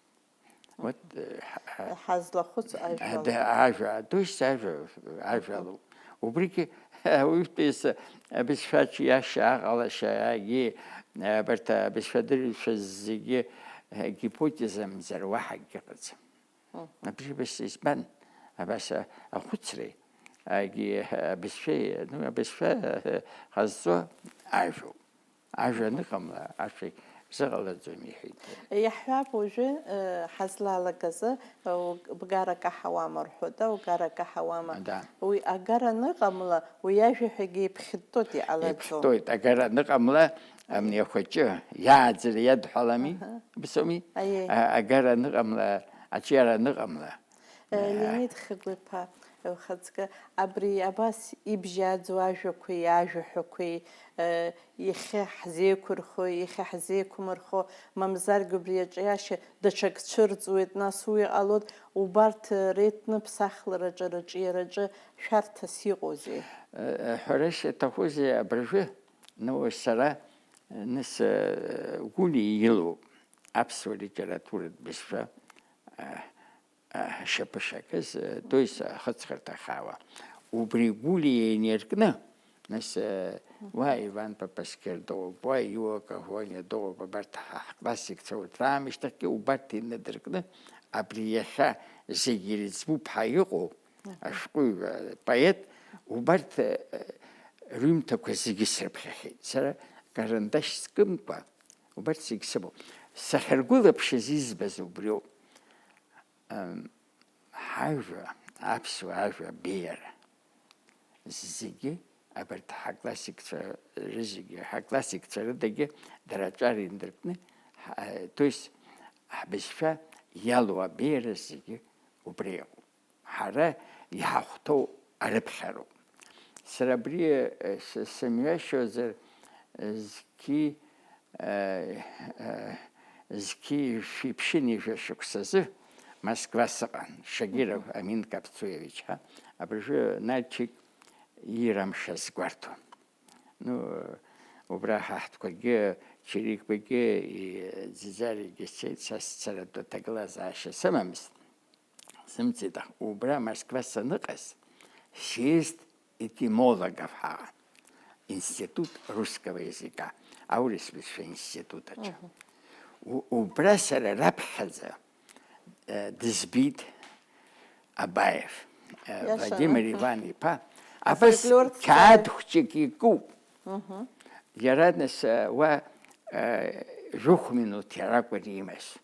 Вот, э, ҳа-, ҳа-, Ҳазлахәыц ажәа ада-, лоуп. Ажәа, то есть ажәа, ажәа Мгм. лоуп. Убригьы ауаҩытәыҩса абызшәаҿы иаша аҟалашьа, егьи, э, абарҭ абызшәа адырҩцәа зегьы, э, гипотезамзар уаҳа акгьы ыҟаӡам. Мгм. Абри абас избан? Абас а-, ахәыцреи, агьи абызшәеи, ну, абызшәа, э, ҟазҵо ажәоуп. Ажәа аныҟамла, ашәа зыҟалаӡом, иҳәеит. Иаҳҳәап, уажәы, э, ҳазлалагаз, э, уг-, бгара каҳауама рҳәоит, а, угара каҳауама. Да. Уи агара аныҟамла, уи ажәаҳәагьы иԥхьыттоит, иҟалаӡом. Иԥхьыттоит, агара аныҟамла, амни ахәыҷы, иааӡара иадҳәалами, Аҳа. Бсоми? Аиеи. А-, агара аныҟамла, аҿиара аныҟамла. Э, Э, Леонид Хыгә-иԥа, э, ухаҵкы, абри абас ибжьаӡу ажәақәеи ажәаҳәақәеи, э, иахьа ҳзеиқәырхо, иахьа ҳзеиқәмырхо, мамзаргьы убри аҿиашьа даҽак цәырҵуеит, нас уи ҟалоит, убарҭ, э, реиҭныԥсахлараҿы, рыҿиараҿы шәарҭас иҟоузеи? Э, э, ҳәарас иаҭахузеи абыржәы? Ну, сара, э, нас, э, Гәлиа илоуп аԥсуа литературатә бызшәа, э, ашьапы шакыз, то есть ахыҵхырҭа хаауа. Убри Гәлиа инаркны, нас, уа Иван Папасқьыр дыҟоуп, уа Иуа Коӷониа дыҟоуп, абарҭ ҳа-, ҳклассикцәа урҭ раамышьҭахьгьы убарҭ инадыркны, абри иахьа зегьы ирыӡбуп ҳәа иҟоу ашәҟәыҩҩы, апоет, убарҭ, э, рҩымҭақәа зегьы срыԥхьахьеит. Сара карандашь скымкәа, убарҭ зегь сымоуп. Сахьаргәылаԥшыз избаз убриоуп. Ам, ҳажәа, аԥсуа ажәа абеиара зегьы, абарҭ ҳаклассикцәа рызегьы, ҳаклассикцәа рыдагьы дара аҿар индыркны, ҳа-, то есть, ҳбызшәа иалоу абеиара зегьы убри ыҟоуп. Ҳара иҳахәҭоу арыԥхьароуп. Сара абри, э, с-, сымҩашьозар, э, зқьи, э, э, зқьи шәиԥшьыни жәа шықәсазы Москва сыҟан, Шагиров Амин Капцуевич ҳәа, абыржәы Нальчик ирамша згәарҭон. Ну, убра ҳаҳҭқәагьы, Чирикбагьы, и-, Ӡиӡаригьы сцеит, са сцаратәы аҭагылазаашьа сымамызт. Сымцеит, аха убра Москва саныҟаз, съезд этимологов ҳаҟан, институт русского языка, аурыс бызшәа институт аҿы. Мгм. У-, убра сара раԥхьаӡа, э, дызбеит Абаев, э, Иашаны. Владимир Иван-иԥа, абас Афольклор қьаад хәҷык икуп. Мгм. Иара нас, э, уа, э, жәохә минуҭ иара акәын имаз.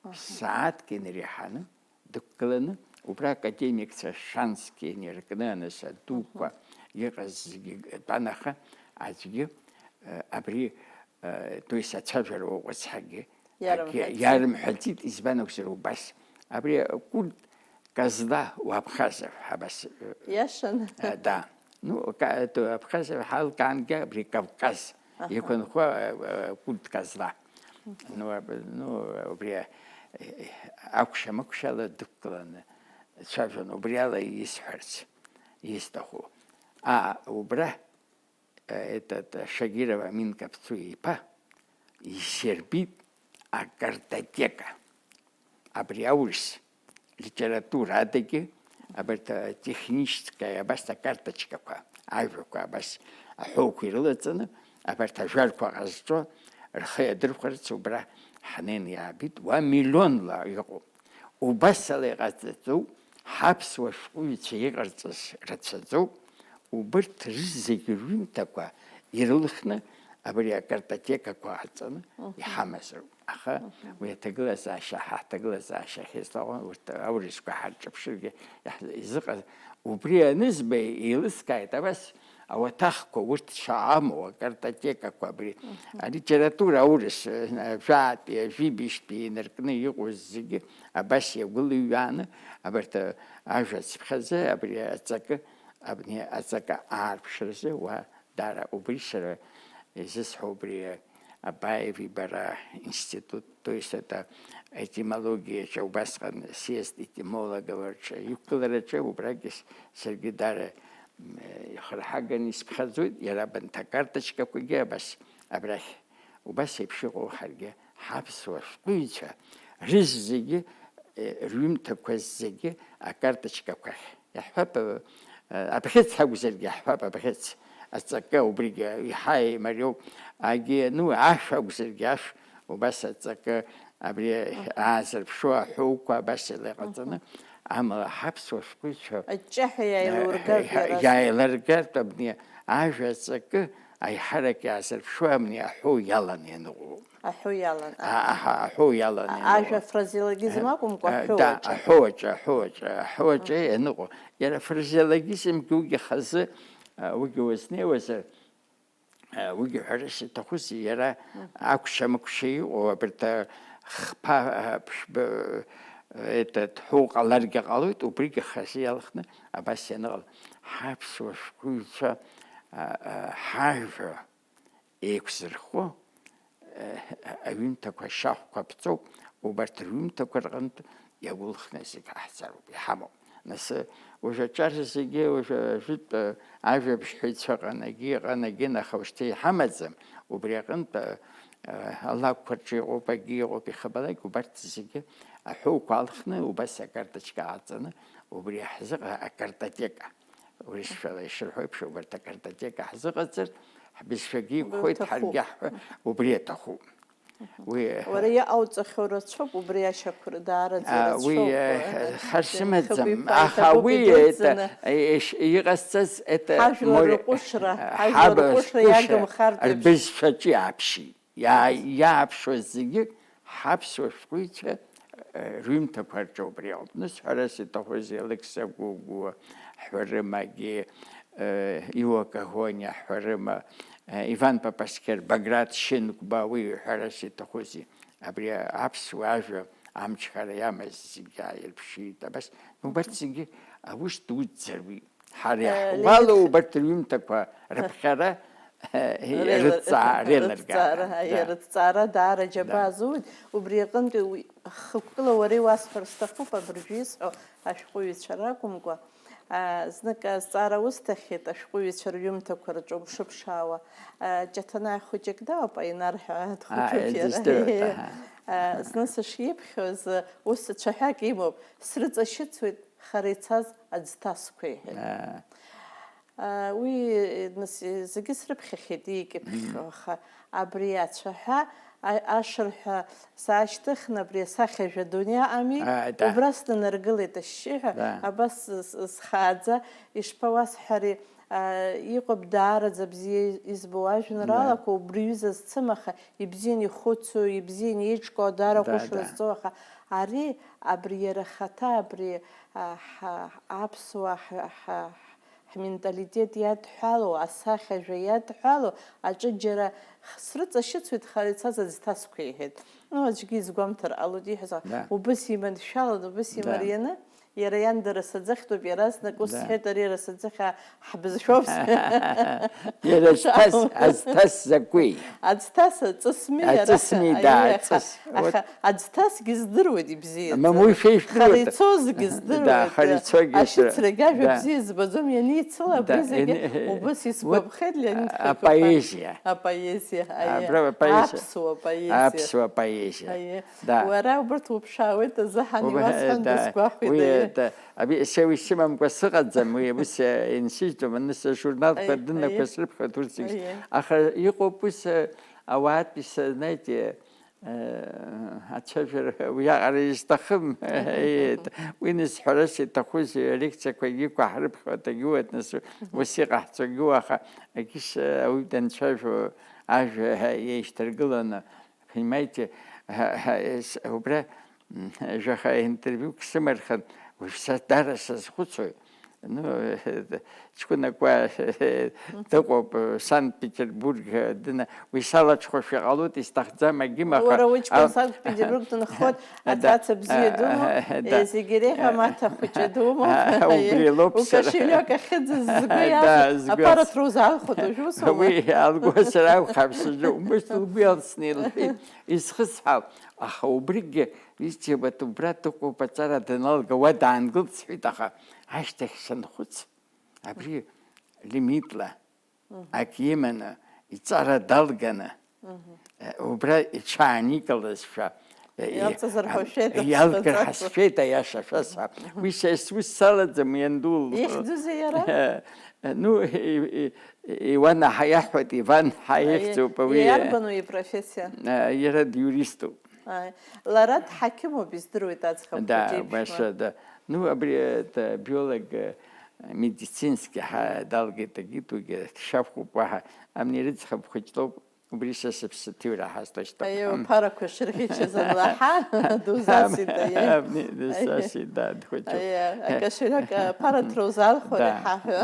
Аҳа. Сааҭк инареиҳаны дықәгыланы, убра академикцәа шансгьы инаркны, аныс адуқәа Аҳа. Иҟаз зегьы тәан, аха аӡәгьы, э, абри, э, то есть ацәажәара уаҟәыҵ ҳәагьы Иарымҳәаӡеит. Акгьы иарымҳәаӡеит, избан акәзар убас. Абри культ козла у абхазов, абас, э, Иашан. Э, да. Ну, ка-, это, Абхазиа ҳалкаангьы абри Кавказ Аҳа. Иқәынхо, э, э, культ козла. Ну, аб-, ну, убри, э, акәша-мыкәшала дықәгыланы дцәажәон, убри ала исҳәарц исҭаху. А, убра, э, этот, э, Шагиров Амин Капцуи-иԥа исирбит акартотека. Абри аурыс литература адагьы, абарҭ атехническая, абас акарточкақәа, ажәақәа абас аҳәоуқәа ирылаҵаны, абарҭ ажәарқәа ҟазҵо рхы иадырхәарц убра ҳнеины иаабеит, уа миллионла иҟоуп. Убасала иҟаҵаӡоу, ҳаԥсуа шәҟәыҩҩцәа иҟарҵаз рацәаӡоуп, убырҭ рызегьы рҩымҭақәа ирылхны абри акартотекақәа аҵаны Мгм. Иҳамазароуп. Аха Мгм. Уи аҭагылазаашьа, ҳаҭагылазаашьа ахьызлаҟоу, урҭ аурысқәа ҳарҿыԥшыргьы иаҳ-, изыҟаз, убри анызба, еилыскааит, абас ауаҭахқәа урҭ шаамоу, акартотекақәа абри, алитература аурыс, э, жәаатәи, ажәибжьтәи инаркны иҟоу зегьы абас иагәылҩааны, абарҭ, э, ажәа цыԥхьаӡа абри аҵакы, абни аҵакы аарԥшразы уа дара убри сара изысҳәо убри, э, Абаеви бара институт, то есть это этимологиаҿы убасҟан съезд этимологов рҿы иқәгылараҿы убрагьы с-, саргьы дара, м, ихырҳаганы исԥхьаӡоит, иара абанҭ акарточкақәагьы абас абрахь убас еиԥш иҟоу ҳаргьы ҳаԥсуа шәҟәыҩҩцәа рызегьы, э, рҩымҭақәа зегьы акарточкақәа ахь. Иаҳҳәап, э, абӷьыц акәзаргьы иаҳҳәап, абӷьыц аҵакы убригьы иаҳа имариоуп. Агьи, ну, ашә акәзаргьы ашә убас аҵакы абри аазырԥшуа аҳәоуқәа абас еилаҟаҵаны, амала ҳаԥсуа шәҟәыҩҩцәа, аҷҷаҳәа иааилургартә, э, иара иааилыргартә абни ажәа аҵакы аиҳарак иаазырԥшуа абни аҳәоу иаланы ианыҟоу. Аҳәоу иалан, а, аҳа, аҳәоу иалан, а, ианыҟоу. Ажәа фразеологизм, а, акәымкәа, а, аҳәоу да, аҿы. Аҳәоу аҿы, аҳәоу аҿы, аҳәоу аҿы ианыҟоу. Иара фразеологизмгьы уигьы хазы, а, уигьы уазнеиуазар, а, уигьы ҳәарас иҭахузеи, иара акәша-мыкәша иҟоу, абарҭ, а, хԥа, а, ԥшьба, а, этот, ҳәоу ҟаларгьы ҟалоит, убригьы хазы иалхны абас ианыҟала. Ҳаԥсуа шәҟәыҩҩцәа, а, а, ҳажәа еиқәзырхо, э, аҩымҭақәа шьахәқәа ԥҵоуп, убарҭ рҩымҭақәа рҟынтә иагәылхны зегь ҟаҳҵароуп, иҳамоуп. Нас, уажә аҿар зегьы, уажә ажәытә, э, ажәабжьҳәаҩцәа ҟанагьы, ҟанагьы, аха ушьҭа иҳамаӡам, убри аҟынтә, э, э, алакәқәа рҿы иҟоуп, агьы иҟоуп, ихабалак, убарҭ зегьы аҳәоуқәа алхны, убас акарточка ҟаҵаны, убри ҳзыҟа акартотека. Урысшәала ишырҳәо еиԥш, убарҭ акартотека ҳзыҟаҵар, ҳбызшәагьы иқәхоит, ҳаргьы ҳҳәа, убри аҭахуп. Уи, уара иҟауҵахьоу рацәоуп, убри ашьақәыр-, даараӡа а, уи, рацәоуп, э, э, хар сымаӡам, аха уи, это, дуӡӡаны, э, иш-, иҟасҵаз, это, ҳажәлар рҟәышра, э, ҳажәлар рҟәышра иагымхартә еиԥш. Рбызшәаҿы иааԥшит. Иаа-, иааԥшуа зегьы ҳаԥсуа шәҟәыҩҩцәа, э, рҩымҭақәа рҿы убри ауп. Нас ҳәарас иҭахузеи, Алықьса Гәыгәуа, Ҳәарымагьы, э, Иуа Каӷониа, Ҳәарыма, э, Иван Папасқьер, Баграт Шьынқәба, уи ҳәарас иҭахузеи. Абри аԥсуа ажәа амчхара иамаз зегьы ааирԥшит. Абас, убарҭ зегьы аус дуӡӡа руит. Ҳара, э, иаҳуалу Леонид, убарҭ рҩымҭақәа рыԥхьара, э, реилар-, рыҭҵаа-, реилыргара. Рыҭҵаара, аиеи, да. Рыҭҵаара даара џьабаа, да, азуит. Убри аҟынтәи уи хықәкыла уара иуасҳәар сҭахуп, абыржәы исҳәо ашәҟәыҩҩцәа ракәымкәа. А, знык азҵаара усҭахьеит, ашәҟәыҩҩцәа рҩымҭақәа рҿоуп шыԥшаауа. А, Ҷаҭанаа хәыҷык дауп, Аинар ҳәа дхәыҷуп, аҳа, иара. Дыздыруеит, аҳа. А, зны сышиԥхьоз, ус цәаҳәак имоуп, срыҵашьыцуеит хара ицаз аӡҭасқәа, иҳәеит. Аа. А, уи, нас, зегьы срыԥхьахьеит, иикьыԥхьхьоу, аха абри ацәаҳәа, а-, ашырҳәа саашьҭыхны, абри асахьа жәадуниа ами, а, да, убра снанаргылеит ашьшьыҳәа, да, абас с-, с-, схааӡа, ишԥауасҳәари, а, иҟоуп даараӡа бзиа избо ажәеинраалақәа, да, убри ҩыза зцым, аха ибзиан ихәыцу, ибзиан еиҿкаау, даара, да, ҟәышра, да, зҵоу, аха ари, абри иара ахаҭа, абри, а, ҳа-, аԥсуаа ҳ-, ҳ-, ҳменталитет иадҳәалоу, асахьа жәа иадҳәалоу аҿы џьара х-, срыҵашьыцуеит хара ицаз аӡҭасқәа, иҳәеит. Ну, аӡәгьы изгәамҭар ҟалоит ииҳәаз, да, убыс иманшәалан, убыс, да, имарианы, иара иан дара саӡыхьтәуп, иаразнак ус, да, сҳәеит, ари ара саӡыхьаа ҳбызшәоуп. Иара аӡҭас, аӡҭас закәи? Аӡҭас аҵысми иара? Аҵысми, да, аиеи, аха, аҵыс. Аха вот. Аӡҭасгьы здыруеит ибзиаӡаны. Мамоу ишәеижәдыруеит. Хара ицозгьы здыруеит. Да, хара ицогьы здыруеит. Ашьыцрагьы ажәа, да, бзиа збаӡом, ианицыла, да, абри зегьы ини-, убыс вот, исгәаԥхеит, Леонид, а, Хакәаԥа. Апоезиа. Апоезиа, аиеи. А, браво, апоезиа. Аԥсуа поезиа. Аԥсуа поезиа. Аиеи. Да. Уара убарҭ уԥшаауеит азыҳәан, уба-, иуасҳәан, да, дысгәахәит, уи, аиеи. Да, аби-, сеу исымамкәа сыҟаӡам, уи, ус, э, инсыжьтәым, аныс ажурналқәа, аиеи, дынақәа, аиеи, срыԥхьоит урҭ зегьы. Аиеи. Аха иҟоуп ус, э, ауаатәыҩса, знаете, э, ацәажәара уиаҟара изҭахым. Мгм, мгм. Уи нас ҳәарас иҭахузеи, алекциақәагьы ықәаҳрыԥхьоит, агьуеит, нас, мгм, ус иҟаҳҵогьы, аха агьыс, э, ауаҩы данцәажәо, ажәа еишьҭаргыланы, понимаете, ҳа, ҳа, ес-, убра, м, жәаха интервиук сымархан, уажә са даара сазхәыцуеит. Ну, ҷкәынак уа дыҟоуп, Санкт-Петербург, дына-, уи салаҽхәашәа ҟалоит, исҭахӡам, агьым, аха. Уара уҷкәын а- Санкт-Петербург дынхоит, да, аҭаца бзиа думоуп, да, зегь иреиҳәам, аҭа хәыҷы думоуп. А, убри лоуп сара. Укошелек ахьыӡыз згәы, да, иалсуа, згәы аԥара иалс- ҭроузаалхәоит, уажә усоума? Уи алгәасра акәхап сыжьу, мышт лгәы иалсны илҳәеит, исхысҳәаау, аха убригьы, исҭиуеит, убра дыҟоуп, аҵара даналга, уа даангылт сҳәеит, аха ашьҭахь санхәыц, абри лимитла ак иманы, иҵара далганы, э, убра иҽааникылазшәа, э, иалҵызар ҳәа шәеит, иалгар ҳәа сшәеит, аиаша шәасҳәап. Уи са сус салаӡам, ианду. Ихьӡузеи иара? Э, ну, и-, и-, Иуана ҳәа иаҳҳәоит, Иван ҳәа ихьӡуп, уи, иарбану ипрофессиа? Э, иара диуриступ. Ааи. Лара дҳақьымуп, издыруеит аӡӷаб хәыҷы иԥшәма. Да, баша, да. Ну, абри, это, биолог, э, медицинский ҳа-, далгеит, агитугьы, шьахәуп уаҳа. Амни рыӡӷаб хәыҷтәоуп, убри са сыԥсы ҭыҩра ҳазҭашьҭоуп. Аиеи, уԥарақәа шырӷьычыз анлаҳа, дузасит, аиеи. Амни дысасит, да, дхәыҷуп. Аиеи, акашьарак, аԥара ҭроузаалхәар, да, иҳаҳәа.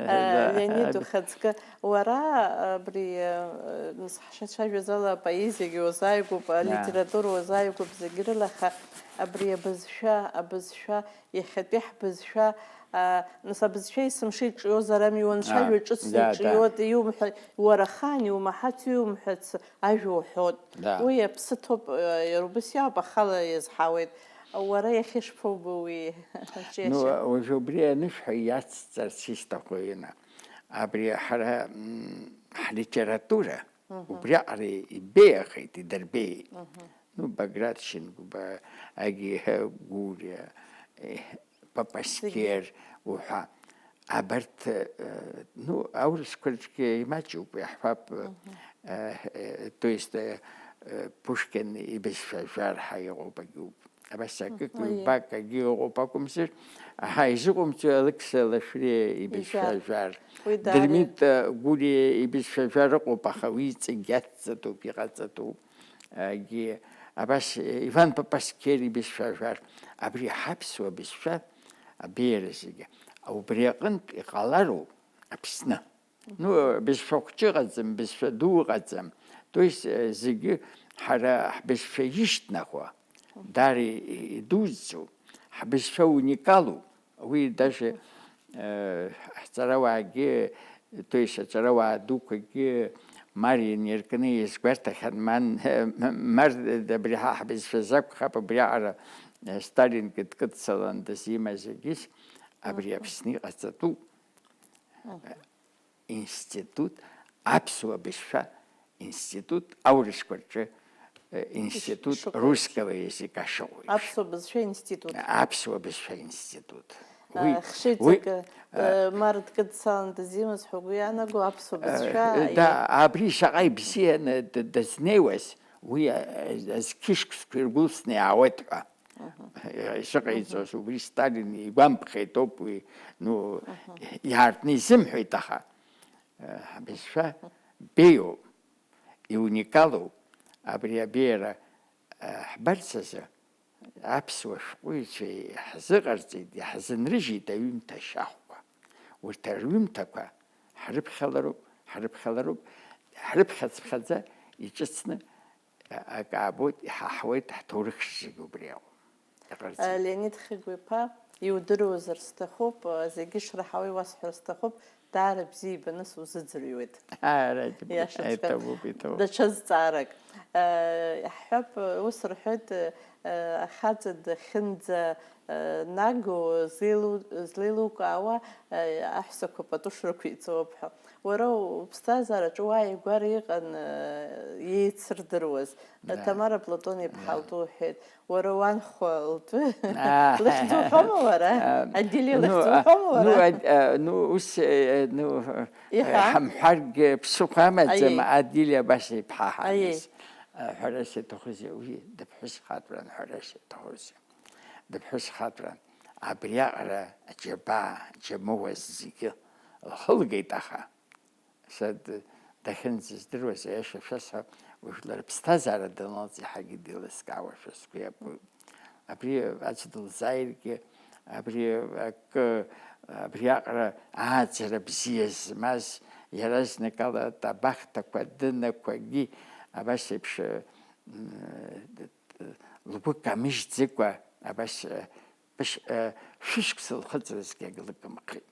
Да, Леонид, ад- ухаҵкы, уара, абри, э, нас ҳшацәажәаз ала, апоезиагьы уазааигәоуп, да, алитература уазааигәоуп, зегь рыла, аха абри абызшәа, абызшәа, иахьатәи ҳбызшәа, а, нас абызшәа есымша иҿиозар ами, уанцәажәо, а, ҿыцны, да, да, иҿиоит, иумҳәа-, уара ахаан иумаҳац, иумҳәац ажәа уҳәоит. Да. Уи аԥсы ҭоуп, а, иара убас иоуп, ахала иазҳауеит. Уара иахьа ишԥоубо уи? Ну, аҿиашьа? Уажә убри анышәҳәа иацҵарц исҭаху ина. Абри ҳара, м, ҳлитература, мгм, убриаҟара ибеиахеит, идырбеиеит. Мгм. Ну, Баграт Шьынқәба, Агиҳа Гәыриа, э, Папасқьер уҳәа. Абарҭ, э, ну, аурысқәа рҿгьы имаҷуп, иаҳҳәап, э, э, то есть, э, э, Пушкин ибызшәа жәар ҳәа иҟоуп, агьуп. Абас акык-ҩбак агьы ыҟоуп акәымзар, аҳа, изыҟамҵо Алықьса Лашәриа ибызшәа жәар. Уи даара. Дырмит, э, Гәыриа ибызшәа жәар ыҟоуп, аха уи иҵегь иацҵатәуп, иҟаҵатәуп. Егьи абас, Иван Папасқьер ибызшәа жәар, абри ҳаԥсуа бызшәа абеиара зегьы, убри аҟынтә иҟалароуп Аԥсны. Ну, бызшәа хәҷы ыҟаӡам, бызшәа ду ыҟаӡам. То есть, э, зегьы ҳара ҳбызшәа ишьҭнахуа, даара и-, идуӡӡоуп, ҳбызшәа уникалуп. Уи даже, э, ҳҵарауаагьы, то есть аҵарауаа дуқәагьы Мариа инаркны иазгәарҭахьан, ман, мар, абри ҳа ҳбызшәа закәхап, абриаҟара, э, Сталингьы дкыдцаландаз имаз егьыс, абри Аԥсны иҟаҵатәуп. Институт, аԥсуа бызшәа институт, аурысқәа рҿы, э, институт русского языка шыҟоу еиԥш. Аԥсуа бызшәа институт. Аԥсуа бызшәа институт. А, уи, хшыҩҵак, уи, э, а, мар дкыдцалан дызимаз ҳәа угәы иаанаго аԥсуа бызшәа, э, да, абри шаҟа ибзианы д-, дазнеиуаз, уи, а, а, зқьышықәсқәа иргәылсны иаауеит ҳәа. Мгм. Ишыҟаиҵоз, убри Сталин игәамԥхеит ауп уи, ну, мгм, иаартны изымҳәеит, аха, э, ҳбызшәа беиоуп, иуникалуп, абри абеиара, э, ҳбарц азы аԥсуа шәҟәыҩҩцәа иаҳзыҟарҵеит, иаҳзынрыжьит аҩымҭа шьахәқәа. Урҭ рҩымҭақәа ҳрыԥхьалароуп, ҳрыԥхьалароуп, ҳрыԥхьаӡ-ԥхьаӡа иҿыцны акы аабоит, иҳаҳауеит, ҳҭоурых зегьы убри ауп. Иҟарҵеит. Леонид Хьыкәиԥа, иудыруазар сҭахуп, зегьы шраҳауа иуасҳәар сҭахуп, даара бзиа ибаны сузыӡырҩуеит. Ара, иашаҵәҟьа. Иҭабуп, иҭабуп. Даҽа зҵаарак. Ҳҳәап, ус рҳәоит, ахаҵа дахьынӡа наго злеилу-, злеилукаауа, аҳәсақәа пату шрықәиҵауа ҳәа. Уара уԥсҭазаараҿы уааигәара иҟан, э, еицырдыруаз. Да. Тамара Платон-иԥҳа, да, лтәы уҳәеит. Уара уанхәа лтәы, а, лыхьӡ уҳәома уара? А, Адилиа, ну, лыхьӡ, а, уҳәома уара? Ну, а, а, ну, ус, э, ну, э, иҳәа? Ҳамҳәаргьы ԥсыхәа амаӡам, аиеи, Адилиа Башиа-иԥҳа ҳаныз. Аиеи. Э, ҳәарас иаҭахузеи, уи дыԥҳәыс хаҵәран, ҳәарас иаҭахузеи. Дыԥҳәыс хаҵәран. Абриаҟара аџьабаа, џьамыуаз зегьы лхылгеит, аха. Са д-, дахьынӡаздыруаз, аиаша шәасҳәап, уажә лара ԥсҭазаара данлалҵ иаҳагьы деилыскаауашәа сгәы иабоит. Абри аӡә дылзааиргьы, Абри акы, абриаҟара ааӡара бзиа змаз, иаразнакала атабахҭақәа, адынақәагьы абас еиԥш, м, лгәы камыжьӡакәа, абас, ԥыш-, шәышықәса лхыҵразгьы ак лыгымхеит.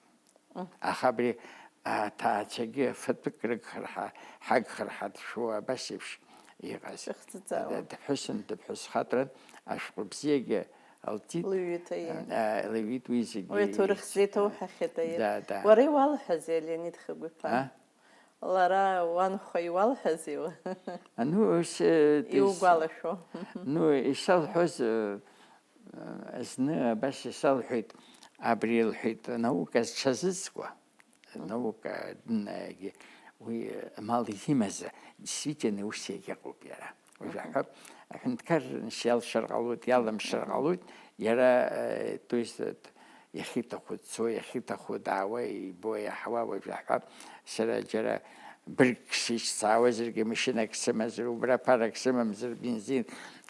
Аха абри аҭаацәагьы фатәык рыгхар ҳа-, ҳагхар ҳәа дшәо абас еиԥш иҟаз. Ихӡыӡаауан. Д-, дыԥҳәысын, дыԥҳәыс хаҵаран, ашәҟәы бзиагьы лҵит. Лҩыҭа, иа. А, лҩит уи зегьы. Уи аҭоурых зеиҭоуҳәахьеит, аиеи. Да, да. Уара иуалҳәазеи, Леонид Хагәиԥа? А? Лара уанхәа иуалҳәазеи уа? А, ну, с-, э, ты с-, Иугәалашәо? Ну, исалҳәоз, э, э, зны абас исалҳәеит, абри лҳәеит, наука зҽазызкуа. Наука дналагьы уи амал имазар, действительно ус иагьыҟоуп иара. Уажә аҳәап, аҳәынҭқарра анс иалшар ҟалоит, иаламшар ҟалоит, иара, э, то есть, э, иахьиҭаху дцо, иахьиҭаху даауа, ибо иаҳауа, уажә аҳәап, сара џьара быргк сышьцаауазаргьы, машьынак сымазар, убра ԥарак сымамзар, бензин,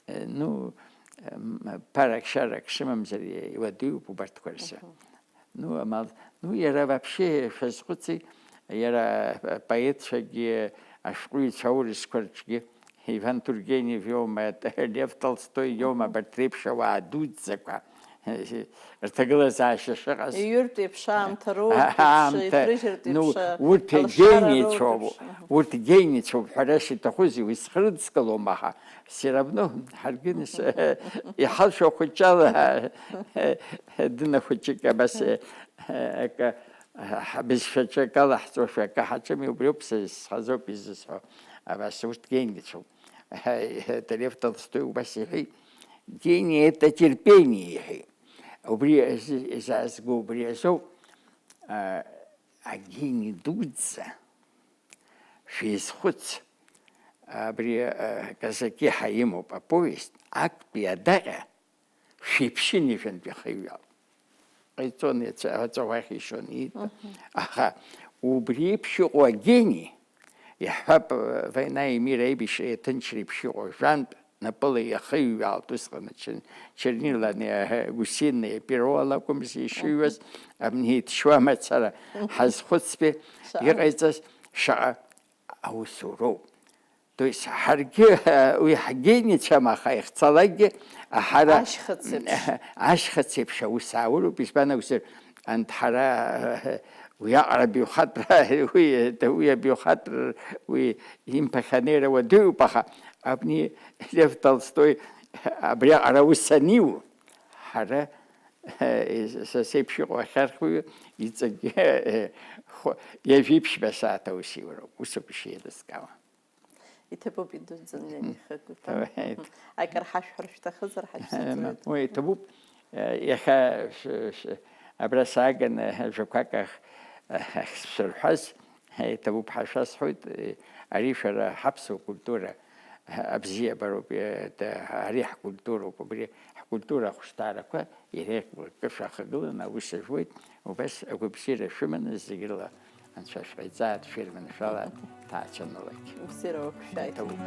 э, ну, э, м-, ԥарак-шарак сымамзар, иуадаҩуп убарҭқәа рзы. Ну, амал, ну, иара вообще шәазхәыци, иара апоетцәагьы, ашәҟәыҩҩцәа аурысқәа рҿгьы, Иван Тургенев иоума, Лев Толстой иоума, абарҭ реиԥш ауаа дуӡӡақәа, рҭагылазаашьа шыҟаз. Иҩыртә еиԥш аамҭа роуртә еиԥш, аамҭа, иҭрыжьыртә ну, еиԥш, урҭ алшара гениацәоуп, роуртә еиԥш. Урҭ гениацәоуп ҳәарас иҭахузеи, уи схы рыдскылом, аха все равно ҳаргьы нас, иҳалшо ахәыҷала, дынахәыҷык абас, акы, ҳбызшәаҿы акы алаҳҵошәа акы ҳаҿыми, убриоуп са исхазоуп изысҳәо. Абас урҭ гениацәоуп. Лев Толстой убас иҳәеит, гений — это терпение, иҳәеит. Убри изы-, изаазго убри азоуп, а, агений дуӡӡа, шәизхәыц, абри, а, Казакиҳа имоуп аповест, актәи адаҟьа шәиԥшьыни жәантә иахыҩлап. Ҟаиҵон, иацы-, аҵәа уахь ишьон иитәа. Мгм. Аха убри еиԥш иҟоу агений, иаҳҳәап, Война и мир аибашьреи аҭынчреи еиԥш иҟоу жәантә напыла иахыҩлалт усҟан ачер-, чернилани, аҳ-, гусиниеи перо лакәымзи ишыҩуаз, абни иҭшьуа мацара ҳазхәыцтәи иҟаиҵаз шаҟа аусуроуп. То есть ҳаргьы, э, уи ҳгеницәам, аха иахьцалакгьы ҳара ашьхыц еиԥш. Ашьхыц еиԥш аус аауроуп, избан акәзар, анҭ ҳара, э, уиаҟара абаҩхатәра, уи, уи абаҩхатәра, уи имԥахь анеира уадаҩуп, аха абни Лев Толстой абриаҟара аус аниу, ҳара, э, са сеиԥш иҟоу ахьархәаҩы иҵегь, э, хә-, ҩажәи ԥшьба сааҭ аус иуроуп, усоуп ишеилыскаауа. Иҭабуп, идуӡӡан ианихагоу. Давай. Акыр ҳашәҳәар шәҭахызар, ҳашәзыӡырҩуеит. Уи иҭабуп. Иахьа ш-, ш-, абра сааганы ажәақәак ах-, ахьсшәырҳәаз, иҭабуп ҳәа шәасҳәоит. Ари шәара ҳаԥсуа культура абзиабароуп, ари ҳкультуроуп, абри ҳкультура ахәышҭаарақәа иреиӷьу акы шәахагыланы аус ажәуеит, убас агәабзиара шәыманы зегь рыла Анцәа шәҟаиҵааит, шәирманшәалааит, ҭаацәаналак. Бзиара уақәшәааит. Иҭабуп.